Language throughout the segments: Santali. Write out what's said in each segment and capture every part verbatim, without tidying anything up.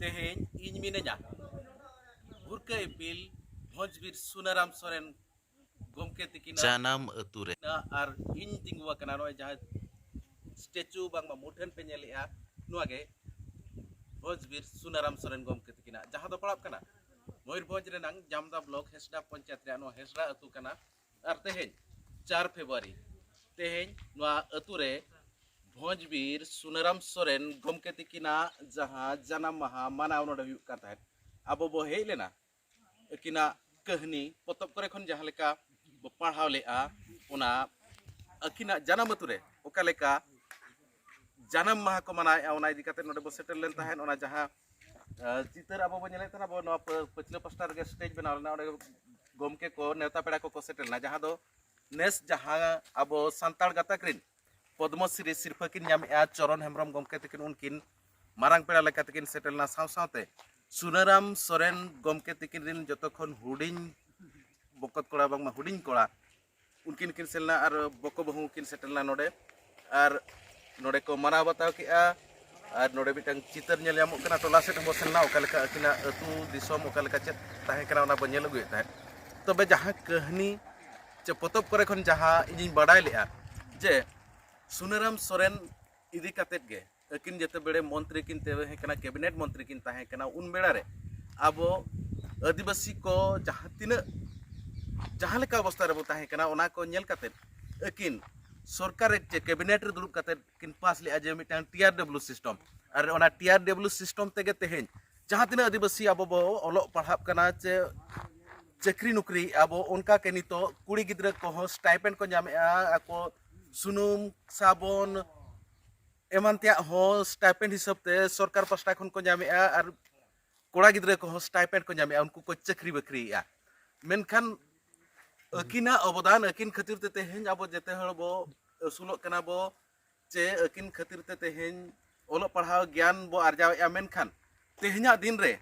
ᱛᱮᱦᱮᱧ ᱤᱧ ᱢᱤᱱᱟᱹᱧᱟ ᱵᱷᱩᱨᱠᱟᱹ ᱤᱯᱤᱞ ᱵᱷᱚᱸᱡᱽᱵᱤᱨ ᱥᱩᱱᱟᱨᱟᱢ ᱥᱚᱨᱮᱱ ᱜᱚᱢᱠᱮ ᱛᱤᱠᱤᱱᱟᱜ ᱡᱟᱱᱟᱢ ᱟᱹᱛᱩ ᱨᱮ᱾ ᱟᱨ ᱤᱧ ᱛᱤᱸᱜᱩ ᱟᱠᱟᱱᱟ ᱱᱚᱜᱼᱚᱭ ᱡᱟᱦᱟᱸ ᱥᱴᱮᱪᱩ ᱵᱟᱝᱢᱟ ᱢᱩᱴᱷᱟᱹᱱ ᱯᱮ ᱧᱮᱞᱮᱜᱼᱟ, ᱱᱚᱣᱟ ᱜᱮ ᱵᱷᱚᱸᱡᱽᱵᱤᱨ ᱥᱩᱱᱟᱨᱟᱢ ᱥᱚᱨᱮᱱ ᱜᱚᱢᱠᱮ ᱛᱤᱠᱤᱱᱟᱜ, ᱡᱟᱦᱟᱸ ᱫᱚ ᱯᱟᱲᱟᱜ ᱠᱟᱱᱟ ᱢᱚᱭᱩᱨᱵᱷᱚᱸᱡᱽ ᱨᱮᱱᱟᱝ ᱡᱟᱢᱫᱟ ᱵᱞᱚᱠ ᱦᱮᱥᱰᱟ ᱯᱚᱧᱪᱟᱭᱮᱛ ᱨᱮᱭᱟᱜ ᱱᱚᱣᱟ ᱦᱮᱥᱰᱟ ᱟᱹᱛᱩ ᱠᱟᱱᱟ᱾ ᱟᱨ ᱛᱮᱦᱮᱧ ᱪᱟᱨ ᱯᱷᱮᱵᱽᱨᱩᱣᱟᱨᱤ, ᱛᱮᱦᱮᱧ ᱱᱚᱣᱟ ᱟᱹᱛᱩ ᱨᱮ ᱵᱷᱚᱸᱡᱽᱵᱤᱨ ᱥᱩᱱᱟᱨᱟᱢ ᱥᱚᱨᱮᱱ ᱜᱚᱢᱠᱮ ᱛᱤᱠᱤᱱᱟᱜ ᱡᱟᱦᱟᱸ ᱡᱟᱱᱟᱢ ᱢᱟᱦᱟ ᱢᱟᱱᱟᱣ ᱱᱚᱰᱮ ᱦᱩᱭᱩᱜ ᱠᱟᱱ ᱛᱟᱦᱮᱸᱫ, ᱟᱵᱚ ᱵᱚ ᱦᱮᱡ ᱞᱮᱱᱟ ᱟᱹᱠᱤᱱᱟᱜ ᱠᱟᱹᱦᱱᱤ ᱯᱚᱛᱚᱵ ᱠᱚᱨᱮ ᱠᱷᱚᱱ ᱡᱟᱦᱟᱸ ᱞᱮᱠᱟ ᱵᱚ ᱯᱟᱲᱦᱟᱣ ᱞᱮᱜᱼᱟ, ᱚᱱᱟ ᱟᱹᱠᱤᱱᱟᱜ ᱡᱟᱱᱟᱢ ᱟᱹᱛᱩ ᱨᱮ ᱚᱠᱟ ᱞᱮᱠᱟ ᱡᱟᱱᱟᱢ ᱢᱟᱦᱟ ᱠᱚ ᱢᱟᱱᱟᱣᱮᱫᱼᱟ, ᱚᱱᱟ ᱤᱫᱤ ᱠᱟᱛᱮ ᱱᱚᱰᱮ ᱵᱚ ᱥᱮᱴᱮᱨ ᱞᱮᱱ ᱛᱟᱦᱮᱸᱫ᱾ ᱚᱱᱟ ᱡᱟᱦᱟᱸ, ᱟᱸ, ᱪᱤᱛᱟᱹᱨ ᱟᱵᱚ ᱵᱚ ᱧᱮᱞᱮᱫ ᱛᱟᱦᱮᱱᱟ, ᱟᱵᱚ ᱱᱚᱣᱟ ᱯᱟᱹ-, ᱯᱟᱹᱪᱷᱞᱟᱹ ᱯᱟᱥᱴᱟ ᱨᱮᱜᱮ ᱥᱴᱮᱡᱽ ᱵᱮᱱᱟᱣ ᱞᱮᱱᱟ, ᱚᱸᱰᱮ ᱜᱚᱢᱠᱮ ᱠᱚ ᱱᱮᱣᱛᱟ ᱯᱮᱲᱟ ᱠᱚᱠᱚ ᱥᱮᱴᱮᱨ ᱞᱮᱱᱟ, ᱡᱟᱦᱟᱸ ᱫᱚ ᱱᱮᱥ ᱡᱟᱦᱟᱸ ᱟᱵᱚ ᱥᱟᱱᱛᱟᱲ ᱜᱟᱛᱟᱠ ᱨᱤᱱ ᱯᱚᱫᱽᱢᱚ ᱥᱨᱤ ᱥᱤᱨᱯᱷᱟᱹ ᱠᱤᱱ ᱧᱟᱢᱮᱜᱼᱟ ᱪᱚᱨᱚᱱ ᱦᱮᱢᱵᱨᱚᱢ ᱜᱚᱢᱠᱮ ᱛᱤᱠᱤᱱ, ᱩᱱᱠᱤᱱ ᱢᱟᱨᱟᱝ ᱯᱮᱲᱟ ᱞᱮᱠᱟ ᱛᱮᱠᱤᱱ ᱥᱮᱴᱮᱨ ᱞᱮᱱᱟ᱾ ᱥᱟᱶ ᱥᱟᱶᱛᱮ ᱥᱩᱱᱟᱹᱨᱟᱢ ᱥᱚᱨᱮᱱ ᱜᱚᱢᱠᱮ ᱛᱤᱠᱤᱱ ᱨᱤᱱ ᱡᱚᱛᱚ ᱠᱷᱚᱱ ᱦᱩᱰᱤᱧ ᱵᱚᱠᱚᱛ ᱠᱚᱲᱟ ᱵᱟᱝᱢᱟ ᱦᱩᱰᱤᱧ ᱠᱚᱲᱟ, ᱩᱱᱠᱤᱱ ᱠᱤᱱ ᱥᱮᱱ ᱞᱮᱱᱟ ᱟᱨ ᱵᱚᱠᱚ ᱵᱟᱹᱦᱩ ᱠᱤᱱ ᱥᱮᱴᱮᱨ ᱞᱮᱱᱟ ᱱᱚᱰᱮ᱾ ᱟᱨ ᱱᱚᱰᱮ ᱠᱚ ᱢᱟᱱᱟᱣ ᱵᱟᱛᱟᱣ ᱠᱮᱜᱼᱟ᱾ ᱟᱨ ᱱᱚᱰᱮ ᱢᱤᱫᱴᱟᱝ ᱪᱤᱛᱟᱹᱨ ᱧᱮᱞ ᱧᱟᱢᱚᱜ ᱠᱟᱱᱟ, ᱴᱚᱞᱟ ᱥᱮᱫ ᱦᱚᱸᱵᱚ ᱥᱮᱱ ᱞᱮᱱᱟ, ᱚᱠᱟ ᱞᱮᱠᱟ ᱟᱹᱠᱤᱱᱟᱜ ᱟᱹᱛᱩ ᱫᱤᱥᱚᱢ ᱚᱠᱟ ᱞᱮᱠᱟ ᱪᱮᱫ ᱛᱟᱦᱮᱸ ᱠᱟᱱᱟ, ᱚᱱᱟ ᱵᱚ ᱧᱮᱞ ᱟᱹᱜᱩᱭᱮᱫ ᱛᱟᱦᱮᱸᱫ᱾ ᱛᱚᱵᱮ ᱡᱟᱦᱟᱸ ᱠᱟᱹᱦᱱᱤ ᱪᱮ ᱯᱚᱛᱚᱵ ᱠᱚᱨᱮ ᱠᱷᱚᱱ ᱡᱟᱦᱟᱸ ᱤᱧᱤᱧ ᱵᱟᱰᱟᱭ ᱞᱮᱜᱼᱟ, ᱡᱮ ᱥᱩᱱᱟᱹᱨᱟᱢ ᱥᱚᱨᱮᱱ ᱤᱫᱤ ᱠᱟᱛᱮᱫ ᱜᱮ, ᱟᱹᱠᱤᱱ ᱡᱮᱛᱮ ᱵᱮᱲᱮ ᱢᱚᱱᱛᱨᱤ ᱠᱤᱱ ᱛᱟᱦᱮᱸ ᱠᱟᱱᱟ, ᱠᱮᱵᱤᱱᱮᱴ ᱢᱚᱱᱛᱨᱤ ᱠᱤᱱ ᱛᱟᱦᱮᱸ ᱠᱟᱱᱟ, ᱩᱱ ᱵᱮᱲᱟ ᱨᱮ ᱟᱵᱚ ᱟᱹᱫᱤᱵᱟᱹᱥᱤ ᱠᱚ ᱡᱟᱦᱟᱸ ᱛᱤᱱᱟᱹᱜ, ᱡᱟᱦᱟᱸ ᱞᱮᱠᱟ ᱚᱵᱚᱥᱛᱟ ᱨᱮᱵᱚ ᱛᱟᱦᱮᱸ ᱠᱟᱱᱟ, ᱚᱱᱟ ᱠᱚ ᱧᱮᱞ ᱠᱟᱛᱮᱫ ᱟᱹᱠᱤᱱ ᱥᱚᱨᱠᱟᱨ ᱨᱮ ᱪᱮ ᱠᱮᱵᱤᱱᱮᱴ ᱨᱮ ᱫᱩᱲᱩᱵ ᱠᱟᱛᱮᱫ ᱠᱤᱱ ᱯᱟᱥ ᱞᱮᱜᱼᱟ ᱡᱮ ᱢᱤᱫᱴᱟᱝ ᱴᱤ ᱟᱨ ᱰᱟᱵᱽᱞᱤᱭᱩ ᱥᱤᱥᱴᱮᱢ᱾ ᱟᱨ ᱚᱱᱟ ᱴᱤ ᱟᱨ ᱰᱟᱵᱽᱞᱤᱭᱩ ᱥᱤᱥᱴᱮᱢ ᱛᱮᱜᱮ ᱛᱮᱦᱮᱧ ᱡᱟᱦᱟᱸ ᱛᱤᱱᱟᱹᱜ ᱟᱹᱫᱤᱵᱟᱹᱥᱤ ᱟᱵᱚ ᱵᱚ ᱚᱞᱚᱜ ᱯᱟᱲᱦᱟᱜ ᱠᱟᱱᱟ ᱪᱮ ᱪᱟᱹᱠᱨᱤ ᱱᱚᱠᱨᱤ ᱟᱵᱚ, ᱚᱱᱠᱟ ᱜᱮ ᱱᱤᱛᱚᱜ ᱠᱩᱲᱤ ᱜᱤᱫᱽᱨᱟᱹ ᱠᱚᱦᱚᱸ ᱥᱴᱟᱭᱯᱮᱱᱰ ᱠᱚ ᱧᱟᱢᱮᱜᱼᱟ, ᱟᱠᱚ ᱥᱩᱱᱩᱢ, ᱥᱟᱵᱚᱱ, ᱮᱢᱟᱱ ᱛᱮᱭᱟᱜ ᱦᱚᱸ ᱥᱴᱟᱭᱯᱮᱱᱰ ᱦᱤᱥᱟᱹᱵ ᱛᱮ ᱥᱚᱨᱠᱟᱨ ᱯᱟᱥᱴᱟ ᱠᱷᱚᱱ ᱠᱚ ᱧᱟᱢᱮᱜᱼᱟ᱾ ᱟᱨ ᱠᱚᱲᱟ ᱜᱤᱫᱽᱨᱟᱹ ᱠᱚᱦᱚᱸ ᱥᱴᱟᱭᱯᱮᱱᱰ ᱠᱚ ᱧᱟᱢᱮᱜᱼᱟ, ᱩᱱᱠᱩ ᱠᱚ ᱪᱟᱹᱠᱨᱤ ᱵᱟᱹᱠᱨᱤᱭᱮᱜᱼᱟ᱾ ᱢᱮᱱᱠᱷᱟᱱ ᱟᱹᱠᱤᱱᱟᱜ ᱚᱵᱚᱫᱟᱱ, ᱟᱹᱠᱤᱱ ᱠᱷᱟᱹᱛᱤᱨ ᱛᱮ ᱛᱮᱦᱮᱧ ᱟᱵᱚ ᱡᱮᱛᱮ ᱦᱚᱲ ᱵᱚ ᱟᱹᱥᱩᱞᱚᱜ ᱠᱟᱱᱟ ᱵᱚ, ᱪᱮ ᱟᱹᱠᱤᱱ ᱠᱷᱟᱹᱛᱤᱨ ᱛᱮ ᱛᱮᱦᱮᱧ ᱚᱞᱚᱜ ᱯᱟᱲᱦᱟᱣ ᱜᱮᱭᱟᱱ ᱵᱚ ᱟᱨᱡᱟᱣᱮᱜᱼᱟ᱾ ᱢᱮᱱᱠᱷᱟᱱ ᱛᱮᱦᱮᱧᱟᱜ ᱫᱤᱱ ᱨᱮ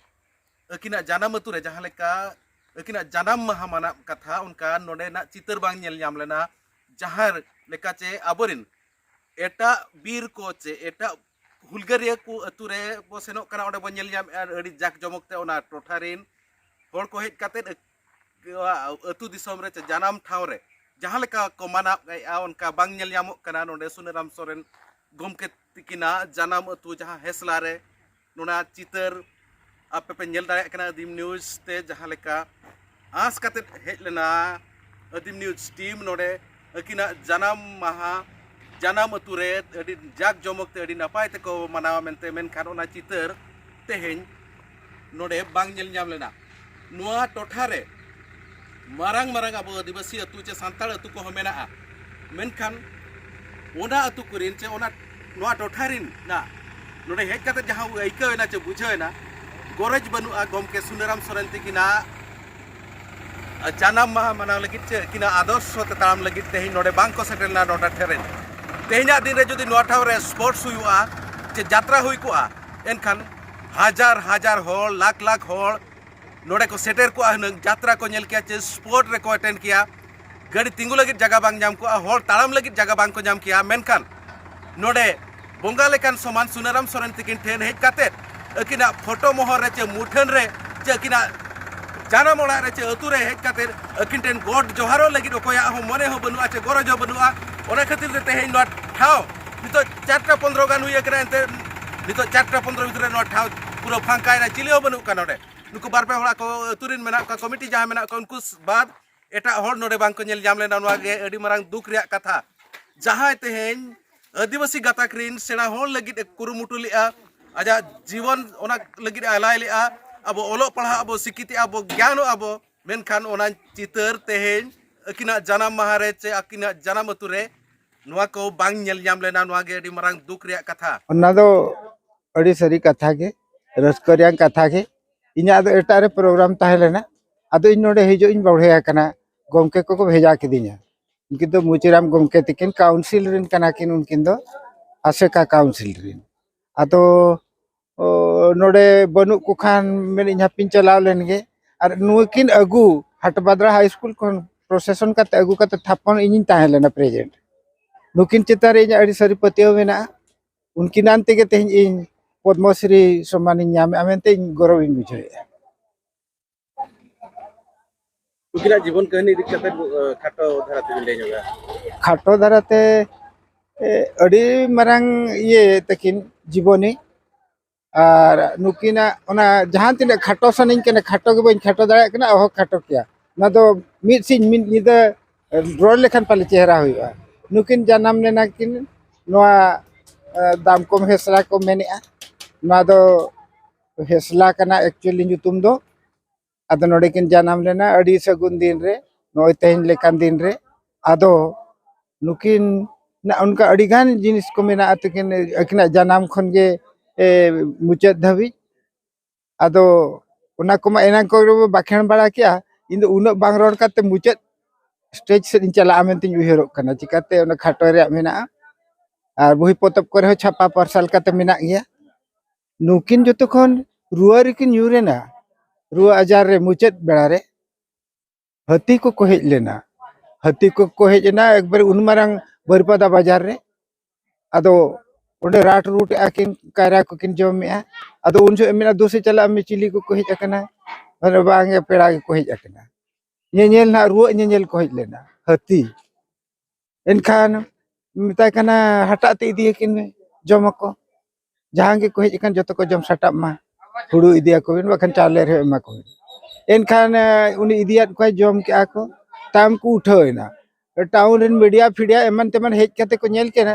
ᱟᱹᱠᱤᱱᱟᱜ ᱡᱟᱱᱟᱢ ᱟᱹᱛᱩ ᱨᱮ ᱡᱟᱦᱟᱸ ᱞᱮᱠᱟ ᱟᱹᱠᱤᱱᱟᱜ ᱡᱟᱱᱟᱢ ᱢᱟᱦᱟ ᱢᱟᱱᱟᱣ ᱠᱟᱛᱷᱟ, ᱚᱱᱠᱟ ᱱᱚᱰᱮᱱᱟᱜ ᱪᱤᱛᱟᱹᱨ ᱵᱟᱝ ᱧᱮᱞ ᱧᱟᱢ ᱞᱮᱱᱟ᱾ ᱡᱟᱦᱟᱸ ᱞᱮᱠᱟ ᱪᱮ ᱟᱵᱚᱨᱤᱱ ᱮᱴᱟᱜ ᱵᱤᱨ ᱠᱚ ᱪᱮ ᱮᱴᱟᱜ ᱦᱩᱞᱜᱟᱹᱨᱤᱭᱟᱹ ᱠᱚ ᱟᱹᱛᱩ ᱨᱮ ᱵᱚ ᱥᱮᱱᱚᱜ ᱠᱟᱱᱟ, ᱚᱸᱰᱮ ᱵᱚ ᱧᱮᱞ ᱧᱟᱢᱮᱫᱼᱟ ᱟᱹᱰᱤ ᱡᱟᱠ ᱡᱚᱢᱚᱠ ᱛᱮ ᱚᱱᱟ ᱴᱚᱴᱷᱟ ᱨᱮᱱ ᱦᱚᱲ ᱠᱚ ᱦᱮᱡ ᱠᱟᱛᱮᱫ ᱟᱹᱛᱩ ᱫᱤᱥᱚᱢ ᱨᱮ ᱪᱮ ᱡᱟᱱᱟᱢ ᱴᱷᱟᱶ ᱨᱮ ᱡᱟᱦᱟᱸ ᱞᱮᱠᱟ ᱠᱚ ᱢᱟᱱᱟᱣᱮᱫᱼᱟ, ᱚᱱᱠᱟ ᱵᱟᱝ ᱧᱮᱞ ᱧᱟᱢᱚᱜ ᱠᱟᱱᱟ᱾ ᱱᱚᱰᱮ ᱥᱩᱱᱟᱹᱨᱟᱢ ᱥᱚᱨᱮᱱ ᱜᱚᱢᱠᱮ ᱛᱤᱠᱤᱱᱟᱜ ᱡᱟᱱᱟᱢ ᱟᱹᱛᱩ ᱡᱟᱦᱟᱸ ᱦᱮᱸᱥᱞᱟ ᱨᱮ, ᱱᱚᱣᱟ ᱪᱤᱛᱟᱹᱨ ᱟᱯᱮ ᱯᱮ ᱧᱮᱞ ᱫᱟᱲᱮᱭᱟᱜ ᱠᱟᱱᱟ ᱟᱹᱫᱤᱢ ᱱᱤᱭᱩᱡᱽ ᱛᱮ, ᱡᱟᱦᱟᱸ ᱞᱮᱠᱟ ᱟᱸᱥ ᱠᱟᱛᱮᱫ ᱦᱮᱡ ᱞᱮᱱᱟ ᱟᱹᱫᱤᱢ ᱱᱤᱭᱩᱡᱽ ᱴᱤᱢ ᱱᱚᱰᱮ ᱟᱹᱠᱤᱱᱟᱜ ᱡᱟᱱᱟᱢ ᱢᱟᱦᱟ, ᱡᱟᱱᱟᱢ ᱟᱹᱛᱩ ᱨᱮ ᱟᱹᱰᱤ ᱡᱟᱠ ᱡᱚᱢᱚᱠ ᱛᱮ ᱟᱹᱰᱤ ᱱᱟᱯᱟᱭ ᱛᱮᱠᱚ ᱢᱟᱱᱟᱣᱟ ᱢᱮᱱᱛᱮ, ᱢᱮᱱᱠᱷᱟᱱ ᱚᱱᱟ ᱪᱤᱛᱟᱹᱨ ᱛᱮᱦᱮᱧ ᱱᱚᱰᱮ ᱵᱟᱝ ᱧᱮᱞ ᱧᱟᱢ ᱞᱮᱱᱟ᱾ ᱱᱚᱣᱟ ᱴᱚᱴᱷᱟ ᱨᱮ ᱢᱟᱨᱟᱝ ᱢᱟᱨᱟᱝ ᱟᱵᱚ ᱟᱹᱫᱤᱵᱟᱹᱥᱤ ᱟᱹᱛᱩ ᱪᱮ ᱥᱟᱱᱛᱟᱲ ᱟᱹᱛᱩ ᱠᱚᱦᱚᱸ ᱢᱮᱱᱟᱜᱼᱟ, ᱢᱮᱱᱠᱷᱟᱱ ᱚᱱᱟ ᱟᱹᱛᱩ ᱠᱚᱨᱮᱱ ᱪᱮ ᱚᱱᱟ, ᱱᱚᱣᱟ ᱴᱚᱴᱷᱟ ᱨᱮᱱ ᱱᱟ ᱱᱚᱰᱮ ᱦᱮᱡ ᱠᱟᱛᱮ ᱡᱟᱦᱟᱸ ᱟᱹᱭᱠᱟᱹᱣ ᱮᱱᱟ ᱪᱮ ᱵᱩᱡᱷᱟᱹᱣ ᱮᱱᱟ, ᱜᱚᱨᱚᱡᱽ ᱵᱟᱹᱱᱩᱜᱼᱟ ᱜᱚᱢᱠᱮ ᱥᱩᱱᱟᱹᱨᱟᱢ ᱥᱚᱨᱮᱱ ᱛᱤᱠᱤᱱᱟᱜ ᱡᱟᱱᱟᱢ ᱢᱟᱦᱟ ᱢᱟᱱᱟᱣ ᱞᱟᱹᱜᱤᱫ ᱪᱮ ᱟᱹᱠᱤᱱᱟᱜ ᱟᱫᱚᱨᱥᱚ ᱛᱮ ᱛᱟᱲᱟᱢ ᱞᱟᱹᱜᱤᱫ ᱛᱮᱦᱮᱧ ᱱᱚᱰᱮ ᱵᱟᱝ ᱠᱚ ᱥᱮᱴᱮᱨ ᱞᱮᱱᱟ ᱱᱚᱰᱮ ᱴᱷᱮᱱ ᱨᱮ᱾ ᱛᱮᱦᱮᱧᱟᱜ ᱫᱤᱱ ᱨᱮ ᱡᱩᱫᱤ ᱱᱚᱣᱟ ᱴᱷᱟᱶ ᱨᱮ ᱥᱯᱳᱨᱴᱥ ᱦᱩᱭᱩᱜᱼᱟ ᱪᱮ ᱡᱟᱛᱨᱟ ᱦᱩᱭ ᱠᱚᱜᱼᱟ, ᱮᱱᱠᱷᱟᱱ ᱦᱟᱡᱟᱨ ᱦᱟᱡᱟᱨ ᱦᱚᱲ, ᱞᱟᱠᱷ ᱞᱟᱠᱷ ᱦᱚᱲ ᱱᱚᱰᱮ ᱠᱚ ᱥᱮᱴᱮᱨ ᱠᱚᱜᱼᱟ ᱦᱩᱱᱟᱹᱝ, ᱡᱟᱛᱨᱟ ᱠᱚ ᱧᱮᱞ ᱠᱮᱭᱟ ᱪᱮ ᱥᱯᱳᱨᱴ ᱨᱮᱠᱚ ᱮᱴᱮᱱᱰ ᱠᱮᱭᱟ᱾ ᱜᱟᱹᱰᱤ ᱛᱤᱸᱜᱩ ᱞᱟᱹᱜᱤᱫ ᱡᱟᱭᱜᱟ ᱵᱟᱝ ᱧᱟᱢ ᱠᱚᱜᱼᱟ, ᱦᱚᱲ ᱛᱟᱲᱟᱢ ᱞᱟᱹᱜᱤᱫ ᱡᱟᱭᱜᱟ ᱵᱟᱝ ᱠᱚ ᱧᱟᱢ ᱠᱮᱭᱟ᱾ ᱢᱮᱱᱠᱷᱟᱱ ᱱᱚᱰᱮ ᱵᱚᱸᱜᱟ ᱞᱮᱠᱟᱱ ᱥᱚᱢᱟᱱ ᱥᱩᱱᱟᱹᱨᱟᱢ ᱥᱚᱨᱮᱱ ᱛᱤᱠᱤᱱ ᱴᱷᱮᱱ ᱦᱮᱡ ᱠᱟᱛᱮᱫ ᱟᱹᱠᱤᱱᱟᱜ ᱯᱷᱳᱴᱳ ᱢᱚᱦᱚᱨ ᱨᱮ ᱪᱮ ᱢᱩᱴᱷᱟᱹᱱ ᱨᱮ ᱪᱮ ᱟᱹᱠᱤᱱᱟᱜ ᱡᱟᱱᱟᱢ ᱚᱲᱟᱜ ᱨᱮ ᱪᱮ ᱟᱹᱛᱩ ᱨᱮ ᱦᱮᱡ ᱠᱟᱛᱮᱫ ᱟᱹᱠᱤᱱ ᱴᱷᱮᱱ ᱜᱚᱰ ᱡᱚᱦᱟᱨᱚᱜ ᱞᱟᱹᱜᱤᱫ ᱚᱠᱚᱭᱟᱜ ᱦᱚᱸ ᱢᱚᱱᱮ ᱦᱚᱸ ᱵᱟᱹᱱᱩᱜᱼᱟ ᱪᱮ ᱜᱚᱨᱚᱡᱽ ᱦᱚᱸ ᱵᱟᱹᱱᱩᱜᱼᱟ᱾ ᱚᱱᱟ ᱠᱷᱟᱹᱛᱤᱨ ᱛᱮ ᱛᱮᱦᱮᱧ ᱱᱚᱣᱟ ᱴᱷᱟᱶ ᱱᱤᱛᱚᱜ ᱪᱟᱨᱴᱟ ᱯᱚᱱᱫᱽᱨᱚ ᱜᱟᱱ ᱦᱩᱭ ᱟᱠᱟᱱᱟ, ᱮᱱᱛᱮ ᱱᱤᱛᱚᱜ ᱪᱟᱨᱴᱟ ᱯᱚᱱᱫᱽᱨᱚ ᱵᱷᱤᱛᱨᱤ ᱨᱮ ᱱᱚᱣᱟ ᱴᱷᱟᱶ ᱯᱩᱨᱟᱹ ᱯᱷᱟᱸᱠᱟᱭᱮᱱᱟ, ᱪᱤᱞᱤ ᱦᱚᱸ ᱵᱟᱹᱱᱩᱜ ᱠᱚᱣᱟ ᱱᱚᱰᱮ᱾ ᱱᱩᱠᱩ ᱵᱟᱨ ᱯᱮ ᱦᱚᱲ ᱟᱠᱚ ᱟᱹᱛᱩ ᱨᱮᱱ ᱢᱮᱱᱟᱜ ᱠᱚᱣᱟ, ᱠᱚᱢᱤᱴᱤ ᱡᱟᱦᱟᱸ ᱢᱮᱱᱟᱜ ᱠᱚᱣᱟ, ᱩᱱᱠᱩ ᱵᱟᱫ ᱮᱴᱟᱜ ᱦᱚᱲ ᱱᱚᱰᱮ ᱵᱟᱝ ᱠᱚ ᱧᱮᱞ ᱧᱟᱢ ᱞᱮᱱᱟ᱾ ᱱᱚᱣᱟ ᱜᱮ ᱟᱹᱰᱤ ᱢᱟᱨᱟᱝ ᱫᱩᱠ ᱨᱮᱭᱟᱜ ᱠᱟᱛᱷᱟ᱾ ᱡᱟᱦᱟᱸᱭ ᱛᱮᱦᱮᱧ ᱟᱹᱫᱤᱵᱟᱹᱥᱤ ᱜᱟᱛᱟᱠ ᱨᱮᱱ ᱥᱮᱬᱟ ᱦᱚᱲ ᱞᱟᱹᱜᱤᱫ ᱮ ᱠᱩᱨᱩᱢᱩᱴᱩ ᱞᱮᱫᱼᱟ, ᱟᱡᱟᱜ ᱡᱤᱵᱚᱱ ᱚᱱᱟ ᱞᱟᱹᱜᱤᱫ ᱮ ᱟᱞᱟᱭ ᱞᱮᱫᱼᱟ, ᱟᱵᱚ ᱚᱞᱚᱜ ᱯᱟᱲᱦᱟᱜ ᱟᱵᱚ, ᱥᱤᱠᱷᱤᱛ ᱟᱵᱚ, ᱜᱮᱭᱟᱱᱚᱜ ᱟᱵᱚ, ᱢᱮᱱᱠᱷᱟᱱ ᱚᱱᱟ ᱪᱤᱛᱟᱹᱨ ᱛᱮᱦᱮᱧ ᱟᱹᱠᱤᱱᱟᱜ ᱡᱟᱱᱟᱢ ᱢᱟᱦᱟ ᱨᱮ ᱪᱮ ᱟᱹᱠᱤᱱᱟᱜ ᱡᱟᱱᱟᱢ ᱟᱹᱛᱩ ᱨᱮ ᱱᱚᱣᱟ ᱠᱚ ᱵᱟᱝ ᱧᱮᱞ ᱧᱟᱢ ᱞᱮᱱᱟ᱾ ᱱᱚᱣᱟ ᱜᱮ ᱟᱹᱰᱤ ᱢᱟᱨᱟᱝ ᱫᱩᱠ ᱨᱮᱭᱟᱜ ᱠᱟᱛᱷᱟ᱾ ᱚᱱᱟ ᱫᱚ ᱟᱹᱰᱤ ᱥᱟᱹᱨᱤ ᱠᱟᱛᱷᱟ ᱜᱮ, ᱨᱟᱹᱥᱠᱟᱹ ᱨᱮᱭᱟᱜ ᱠᱟᱛᱷᱟ ᱜᱮ᱾ ᱤᱧᱟᱹᱜ ᱫᱚ ᱮᱴᱟᱜ ᱨᱮ ᱯᱨᱳᱜᱨᱟᱢ ᱛᱟᱦᱮᱸ ᱞᱮᱱᱟ, ᱟᱫᱚ ᱤᱧ ᱱᱚᱰᱮ ᱦᱤᱡᱩᱜ ᱤᱧ ᱵᱟᱲᱦᱮ ᱟᱠᱟᱱᱟ, ᱜᱚᱢᱠᱮ ᱠᱚᱠᱚ ᱵᱷᱮᱡᱟ ᱠᱤᱫᱤᱧᱟ᱾ ᱩᱱᱠᱤᱱ ᱫᱚ ᱢᱩᱪᱤᱨᱟᱢ ᱜᱚᱢᱠᱮ ᱛᱤᱠᱤᱱ ᱠᱟᱣᱩᱱᱥᱤᱞ ᱨᱮᱱ ᱠᱟᱱᱟ ᱠᱤᱱ, ᱩᱱᱠᱤᱱ ᱫᱚ ᱟᱥᱮᱠᱟ ᱠᱟᱣᱩᱱᱥᱤᱞ ᱨᱮᱱ᱾ ᱟᱫᱚ ᱚ, ᱱᱚᱰᱮ ᱵᱟᱹᱱᱩᱜ ᱠᱚ ᱠᱷᱟᱱ ᱢᱮᱱᱮᱫ ᱤᱧ ᱦᱟᱯᱮᱧ ᱪᱟᱞᱟᱣ ᱞᱮᱱ ᱜᱮ᱾ ᱟᱨ ᱱᱩᱠᱤᱱ ᱟᱹᱜᱩ, ᱦᱟᱴᱵᱟᱫᱽᱲᱟ ᱦᱟᱭ ᱥᱠᱩᱞ ᱠᱷᱚᱱ ᱯᱨᱚᱥᱮᱥᱚᱱ ᱠᱟᱛᱮ ᱟᱹᱜᱩ ᱠᱟᱛᱮ ᱛᱷᱟᱯᱚᱱ ᱤᱧᱤᱧ ᱛᱟᱦᱮᱸ ᱞᱮᱱᱟ ᱯᱨᱮᱡᱮᱱᱴ᱾ ᱱᱩᱠᱤᱱ ᱪᱮᱛᱟᱱ ᱨᱮ ᱤᱧᱟᱹᱜ ᱟᱹᱰᱤ ᱥᱟᱹᱨᱤ ᱯᱟᱹᱛᱭᱟᱹᱣ ᱢᱮᱱᱟᱜᱼᱟ᱾ ᱩᱱᱠᱤᱱᱟᱱ ᱛᱮᱜᱮ ᱛᱮᱦᱮᱧ ᱤᱧ ᱯᱚᱫᱽᱢᱚᱥᱨᱤ ᱥᱚᱢᱢᱟᱱᱤᱧ ᱧᱟᱢᱮᱫᱼᱟ ᱢᱮᱱᱛᱮ ᱤᱧ ᱜᱚᱨᱚᱵᱤᱧ ᱵᱩᱡᱷᱟᱹᱣᱮᱫᱼᱟ᱾ ᱩᱱᱠᱤᱱᱟᱜ ᱡᱤᱵᱚᱱ ᱠᱟᱹᱦᱱᱤ ᱤᱫᱤ ᱠᱟᱛᱮ ᱠᱷᱟᱴᱚ ᱫᱷᱟᱨᱟ ᱛᱮᱵᱤᱱ ᱞᱟᱹᱭ ᱧᱚᱜᱟ᱾ ᱠᱷᱟᱴᱚ ᱫᱷᱟᱨᱟᱛᱮ ᱟᱹᱰᱤ ᱢᱟᱨᱟᱝ ᱤᱭᱟᱹ ᱛᱟᱹᱠᱤᱱ ᱡᱤᱵᱚᱱᱤ᱾ ᱟᱨ ᱱᱩᱠᱤᱱᱟᱜ ᱚᱱᱟ ᱡᱟᱦᱟᱸ ᱛᱤᱱᱟᱹᱜ ᱠᱷᱟᱴᱚ ᱥᱟᱱᱟᱧ ᱠᱟᱱᱟ, ᱠᱷᱟᱴᱚ ᱜᱮ ᱵᱟᱹᱧ ᱠᱷᱟᱴᱚ ᱫᱟᱲᱮᱭᱟᱜ ᱠᱟᱱᱟ, ᱚᱦᱚ ᱠᱷᱟᱴᱚ ᱠᱮᱭᱟ᱾ ᱚᱱᱟ ᱫᱚ ᱢᱤᱫ ᱥᱤᱧ ᱢᱤᱫ ᱧᱤᱫᱟᱹ ᱨᱚᱲ ᱞᱮᱠᱷᱟᱱ ᱯᱟᱞᱮ ᱪᱮᱦᱨᱟ ᱦᱩᱭᱩᱜᱼᱟ᱾ ᱱᱩᱠᱤᱱ ᱡᱟᱱᱟᱢ ᱞᱮᱱᱟ ᱠᱤᱱ ᱱᱚᱣᱟ ᱫᱟᱢᱠᱚᱢ ᱦᱮᱥᱞᱟ ᱠᱚ ᱢᱮᱱᱮᱜᱼᱟ᱾ ᱱᱚᱣᱟ ᱫᱚ ᱦᱮᱥᱞᱟ ᱠᱟᱱᱟ ᱮᱠᱪᱩᱭᱮᱞᱤ ᱧᱩᱛᱩᱢ ᱫᱚ᱾ ᱟᱫᱚ ᱱᱚᱰᱮ ᱠᱤᱱ ᱡᱟᱱᱟᱢ ᱞᱮᱱᱟ ᱟᱹᱰᱤ ᱥᱟᱹᱜᱩᱱ ᱫᱤᱱ ᱨᱮ, ᱱᱚᱜᱼᱚᱭ ᱛᱮᱦᱮᱧ ᱞᱮᱠᱟᱱ ᱫᱤᱱ ᱨᱮ᱾ ᱟᱫᱚ ᱱᱩᱠᱤᱱ ᱚᱱᱠᱟ ᱟᱹᱰᱤ ᱜᱟᱱ ᱡᱤᱱᱤᱥ ᱠᱚ ᱢᱮᱱᱟᱜᱼᱟ ᱛᱟᱹᱠᱤᱱ, ᱟᱹᱠᱤᱱᱟᱜ ᱡᱟᱱᱟᱢ ᱠᱷᱚᱱ ᱜᱮ ᱢᱩᱪᱟᱹᱫ ᱫᱷᱟᱹᱵᱤᱡ᱾ ᱟᱫᱚ ᱚᱱᱟ ᱠᱚᱢᱟ ᱮᱱᱟᱝ ᱠᱚᱨᱮ ᱵᱚ ᱵᱟᱠᱷᱮᱬ ᱵᱟᱲᱟ ᱠᱮᱜᱼᱟ, ᱤᱧ ᱫᱚ ᱩᱱᱟᱹᱜ ᱵᱟᱝ ᱨᱚᱲ ᱠᱟᱛᱮ ᱢᱩᱪᱟᱹᱫ ᱥᱴᱮᱡ ᱥᱮᱫ ᱤᱧ ᱪᱟᱞᱟᱜᱼᱟ ᱢᱮᱱᱛᱮᱧ ᱩᱭᱦᱟᱹᱨᱚᱜ ᱠᱟᱱᱟ᱾ ᱪᱤᱠᱟᱛᱮ ᱚᱱᱟ ᱠᱷᱟᱴᱚ ᱨᱮᱭᱟᱜ ᱢᱮᱱᱟᱜᱼᱟ, ᱟᱨ ᱵᱳᱭ ᱯᱚᱛᱚᱵ ᱠᱚᱨᱮ ᱦᱚᱸ ᱪᱷᱟᱯᱟ ᱯᱟᱨᱥᱟᱞ ᱠᱟᱛᱮ ᱢᱮᱱᱟᱜ ᱜᱮᱭᱟ᱾ ᱱᱩᱠᱤᱱ ᱡᱚᱛᱚ ᱠᱷᱚᱱ ᱨᱩᱣᱟᱹ ᱨᱮᱠᱤᱱ ᱧᱩᱨ ᱮᱱᱟ, ᱨᱩᱣᱟᱹ ᱟᱡᱟᱨ ᱨᱮ ᱢᱩᱪᱟᱹᱫ ᱵᱮᱲᱟ ᱨᱮ ᱦᱟᱹᱛᱤ ᱠᱚᱠᱚ ᱦᱮᱡ ᱞᱮᱱᱟ᱾ ᱦᱟᱹᱛᱤ ᱠᱚᱠᱚ ᱦᱮᱡ ᱮᱱᱟ ᱮᱠᱵᱟᱨᱮ ᱩᱱ ᱢᱟᱨᱟᱝ ᱵᱟᱹᱨᱤᱯᱟᱫᱟ ᱵᱟᱡᱟᱨ ᱨᱮ᱾ ᱟᱫᱚ ᱚᱸᱰᱮ ᱨᱟᱴ ᱨᱩᱴ ᱮᱜᱼᱟ ᱠᱤᱱ, ᱠᱟᱭᱨᱟ ᱠᱚᱠᱤᱱ ᱡᱚᱢᱮᱜᱼᱟ᱾ ᱟᱫᱚ ᱩᱱ ᱡᱚᱦᱚᱜ ᱢᱮᱱᱟ, "ᱫᱩᱥᱮ ᱪᱟᱞᱟᱜ ᱢᱮ, ᱪᱤᱞᱤ ᱠᱚᱠᱚ ᱦᱮᱡ ᱟᱠᱟᱱᱟ?" ᱢᱟᱱᱮ, "ᱵᱟᱝ ᱜᱮ, ᱯᱮᱲᱟ ᱜᱮᱠᱚ ᱦᱮᱡ ᱟᱠᱟᱱᱟ, ᱧᱮᱧᱮᱞ ᱱᱟᱦᱟᱜ, ᱨᱩᱣᱟᱹᱜ ᱧᱮᱧᱮᱞ ᱠᱚ ᱦᱮᱡ ᱞᱮᱱᱟ ᱦᱟᱹᱛᱤ᱾" ᱮᱱᱠᱷᱟᱱ ᱢᱮᱛᱟᱭ ᱠᱟᱱᱟ, "ᱦᱟᱴᱟᱜ ᱛᱮ ᱤᱫᱤᱭᱟᱠᱤᱱ ᱢᱮ, ᱡᱚᱢ ᱟᱠᱚ, ᱡᱟᱦᱟᱸ ᱜᱮᱠᱚ ᱦᱮᱡ ᱟᱠᱟᱱ ᱡᱚᱛᱚ ᱠᱚ ᱡᱚᱢ ᱥᱟᱴᱟᱵ ᱢᱟ, ᱦᱩᱲᱩ ᱤᱫᱤᱭᱟᱠᱚ ᱵᱤᱱ, ᱵᱟᱠᱷᱟᱱ ᱪᱟᱣᱞᱮ ᱨᱮᱦᱚᱸ ᱮᱢᱟ ᱠᱚ ᱵᱤᱱ᱾" ᱮᱱᱠᱷᱟᱱ ᱩᱱᱤ ᱤᱫᱤᱭᱟᱫ ᱠᱚᱣᱟᱭ, ᱡᱚᱢ ᱠᱮᱜᱼᱟ ᱠᱚ, ᱛᱟᱭᱚᱢ ᱠᱚ ᱩᱴᱷᱟᱹᱣ ᱮᱱᱟ᱾ ᱴᱟᱣᱩᱱ ᱨᱮᱱ ᱢᱤᱰᱤᱭᱟ ᱯᱷᱤᱰᱤᱭᱟ ᱮᱢᱟᱱ ᱛᱮᱢᱟᱱ ᱦᱮᱡ ᱠᱟᱛᱮ ᱠᱚ ᱧᱮᱞ ᱠᱮᱫᱟ